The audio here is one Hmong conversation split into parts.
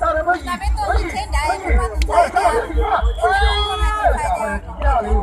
Sab no muab yim, muab yim, muab yim. Sab no muab yim.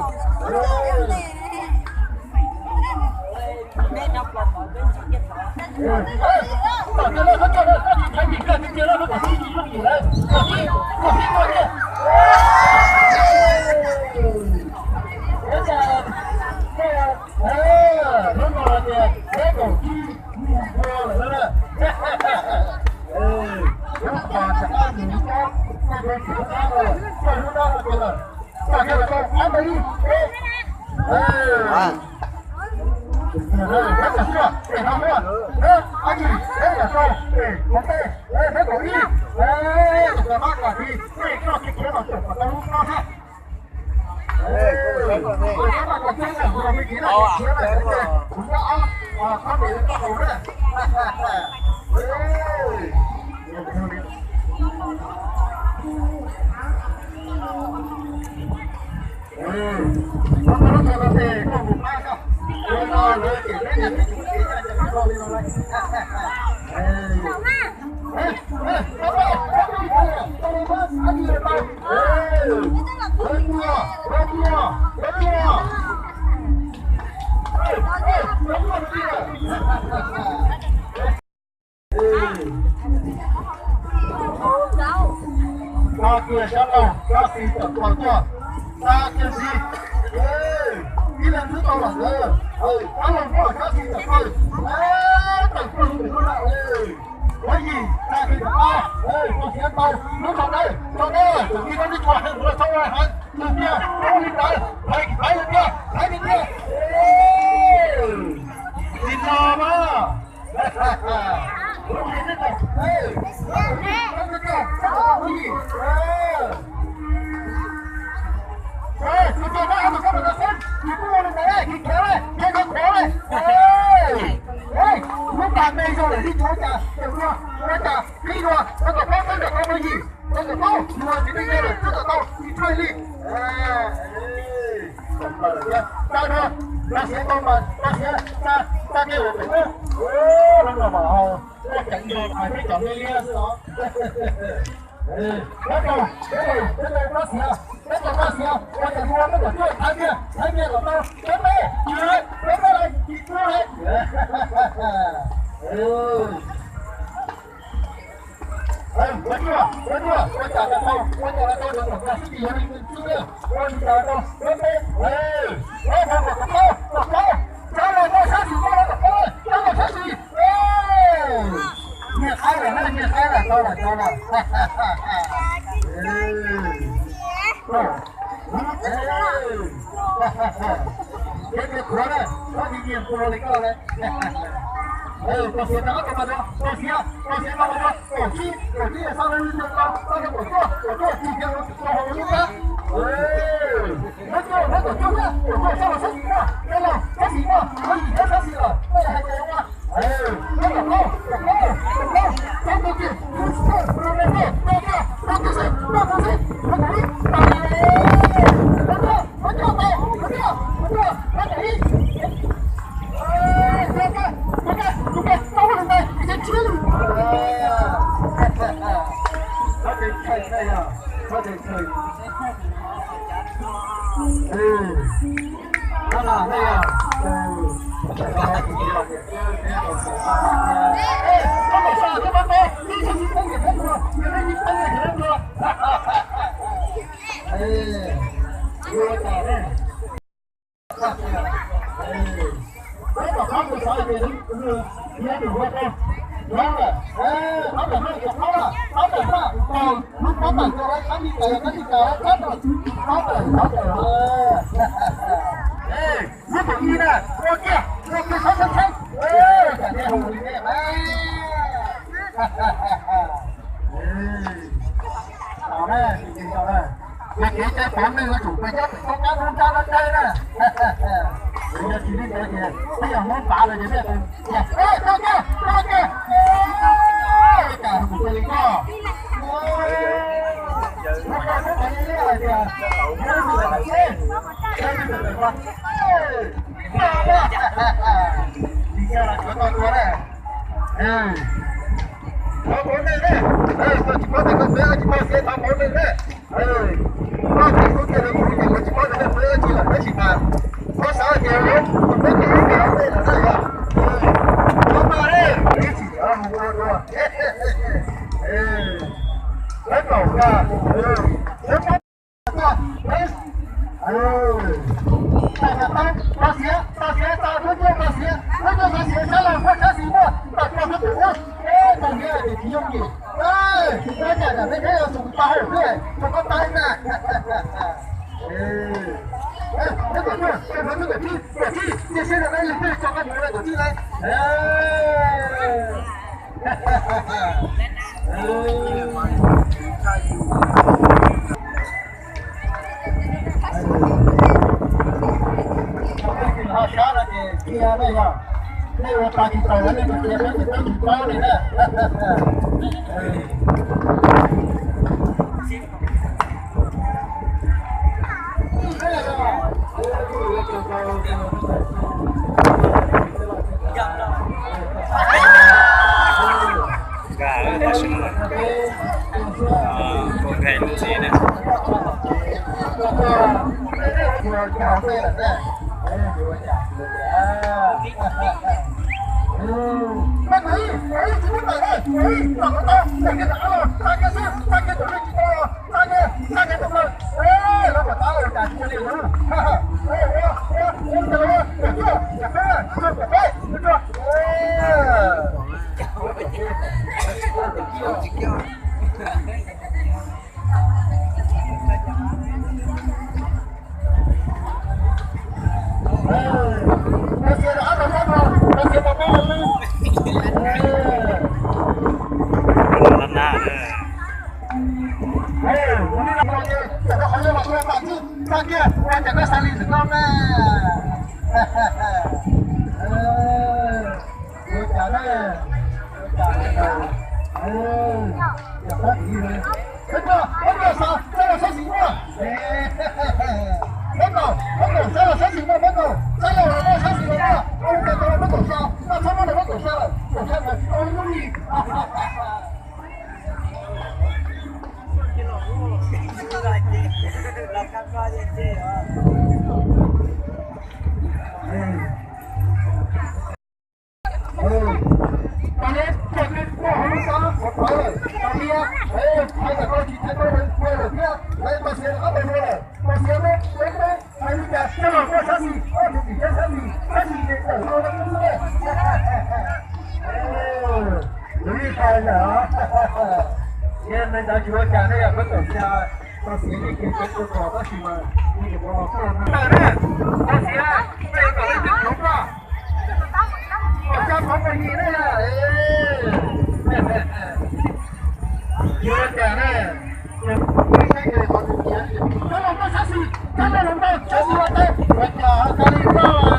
Tag kis sab laug sab xis tawm plaws tuaj, tag kis xis, ib leeg twb tau los ntawd, sab laug muab sab xis tawm plaws, tawm plaws lub ntim lub lawm. Muab yim, tag kis tawm plaws, tau siav tau, lub tso dawb, tso dawb, tseem yig rau lub tsua heev los txhob ua heev, tus tiag tau li ntawd, thaiv thaiv li tiag, thaiv li tiag. Tsis no mas. Lub pas me zoo lawm, li cas ua cas qhib dua, rau kom paub txog ntawm qhov muaj yim, rau kom paub yus tsis meej yus lawm twb tau tau tsis tshua li. Tag no, tag siav tau mas, tag siav, tag, tag kiag lawm pem ub. Lub no mas ho muaj ceev nrog hais peb cov liab liab xwb os. Peb tau, peb tau, peb tau tag siav, peb tau tag siav, ua cas ua peb kom cuaj thaiv kiag, thaiv kiag kom tau peb peb, peb peb lawm, tsis cuag lawm. Ua cuag, ua cuag, ua cas tau, ua cas tau, ua cas tau, ua cas tau, peb peb, ua cas tau, tau, tau, tau los tau sab xis, tau los tau, tau los sab xis. Nyias qaib lawm, nyias qaib lawm, tau lawm, tau lawm. Kev tias khuav na, koj nyias nyias npua li koj na. Tau siav tau, tau siav, tau siav tau, kaum tsib, kaum tsib xav lawv li tau, tau kaum cuaj, kaum cuaj tsis tias lawv tsis tau hauv lub kab. Muab cuaj, muab kaum cuaj, kaum cuaj sab los sab xis muaj, sab los sab xis muaj, muab yim thiab sab xis lawm, muab yim hais tias ua. Muab kaum plaub, kaum plaub, kaum plaub, sab tus kis, tus kis, tus kis, Lub pov tawm cov lawv qab li cas, qab li cas, qab tawm, qab tawm, qab tawm. Lub pov ib na, ua kiag, ua kiag sab sab sab. Tam nej hu li nej na. Tam na, tus ces tam na. Ces kev cai pov neeg yuav tsum pes nyob pem toj kab nruab nrab dab dawb na. Yog tsis li ntawd ces peb yog Hmoob pav lawm ces peb tus, toj kiag, toj kiag, toj kiag. Cas hu kuv pes li koj. Thov pauv neeg na, koj tsis paub tias koj peb tsis paub xyov, thov pauv neeg na. Koj tsis paub tias lawv kuv ces lawv tsis paub tias koj peb tsis lawm, lawv tsis tas. Koj xav tias lawv tus peb tsis ib tias lawv tej lawm na yog. Koj mas ib tsis ua dua. Lawv kaum ka, lawv Tau xiav, tau xiav, tau hnub nyoog tau xiav, hnub nyoog tau xiav, sab laug muaj sab xis muaj, tau tau hnub twm ub, tau xiav ces tsis yooj yim. Ua cas peb peb yuav xum tau hauj lwm rau koj tau na. Peb kom tuaj, peb kom tuaj kom tij, kom tij, cia siab rau peb li peb tso koj mus rau kom tij lawm. Ho sab no ces cia nej yog, nej ua tau tsis tau nej cia peb ces peb tsis paub li na. Nkag tab sis no, kuv nkag ntxiv na. Tus ib tag lawm, yog me ntawd tsis ua cas ne, yog peb tawm xyov, tau xiav li kiag tau tua tos tab sis mas, tau xiav, tau xiav, tau xiav, tau xiav, tsis ua cas ne. Sab laug, sab xis, sab laug, sab xis ua cas, ua cas li koj.